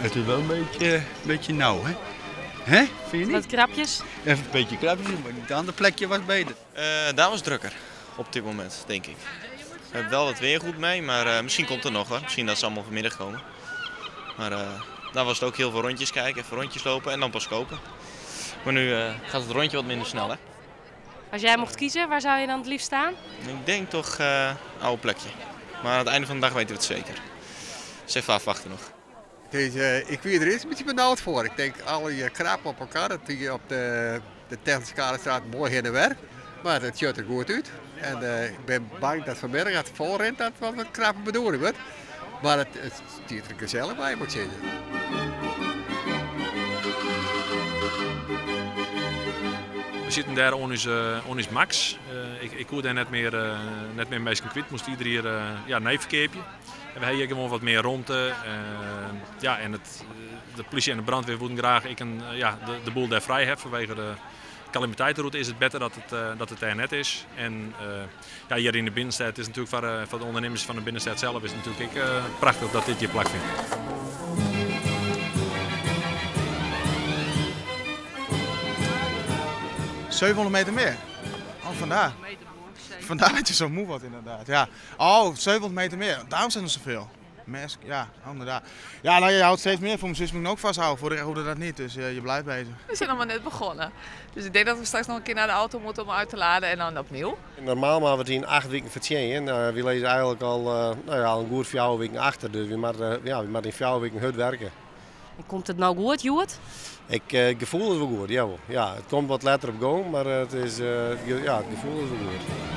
Het is wel een beetje, beetje nauw, hè? Hè? Vind je niet? Wat krapjes? Even een beetje krapjes, maar het andere plekje was beter. Uh, daar was drukker op dit moment, denk ik. We hebben wel het weer goed mee, maar uh, misschien komt er nog hoor. Misschien dat ze allemaal vanmiddag komen. Maar uh, daar was het ook heel veel rondjes kijken, even rondjes lopen en dan pas kopen. Maar nu gaat het rondje wat minder snel, hè? Als jij mocht kiezen, waar zou je dan het liefst staan? Ik denk toch oude plekje. Maar aan het einde van de dag weten we het zeker. Dus even afwachten nog. Deze, ik weet er eerst een beetje benauwd voor. Ik denk al die krap op elkaar, dat die op de, de Technische Kadestraat mooi heen en weer. Maar het ziet er goed uit. En uh, ik ben bang dat vanmiddag het vol rent dat wat wat krappe bedoeling wordt. Maar het, het ziet er gezellig bij, moet ik zeggen. We zitten daar on is max. Uh, ik, ik daar net meer, uh, net meer mensen kwijt. Moest iedereen ja, nee verkeerpje. En we hebben hier gewoon wat meer rondte. Ja, en het, de politie en de brandweer wilden graag ik een, ja, de, de boel daar vrij hebben vanwege de calamiteitenroute is het beter dat het, dat het daar net is. En ja, hier in de binnenstad is natuurlijk voor, voor de ondernemers van de binnenstad zelf is het natuurlijk ook, prachtig dat dit hier plaatsvindt. 700 meter meer? Oh, vandaar. Vandaar dat je zo moe wordt inderdaad. Ja. Oh, 700 meter meer. Daarom zijn er zoveel. Mes, ja, inderdaad. Ja, nou, je houdt steeds meer. Voor mijn zus moet ik ook vasthouden. Vorig jaar hoorde dat niet, dus uh, je blijft bezig. We zijn nog maar net begonnen. Dus ik denk dat we straks nog een keer naar de auto moeten om uit te laden en dan opnieuw. Normaal maar we het in 8 weken vertjen. Uh, we lezen eigenlijk al, uh, nou ja, al een goed 4 weken achter. Dus we moeten ja, we in 4 weken hard werken. En komt het nou goed, Joert? Ik, uh, het gevoel is wel goed, jawel. Ja, het komt wat later op gang, maar het, is, uh, ja, het gevoel is wel goed.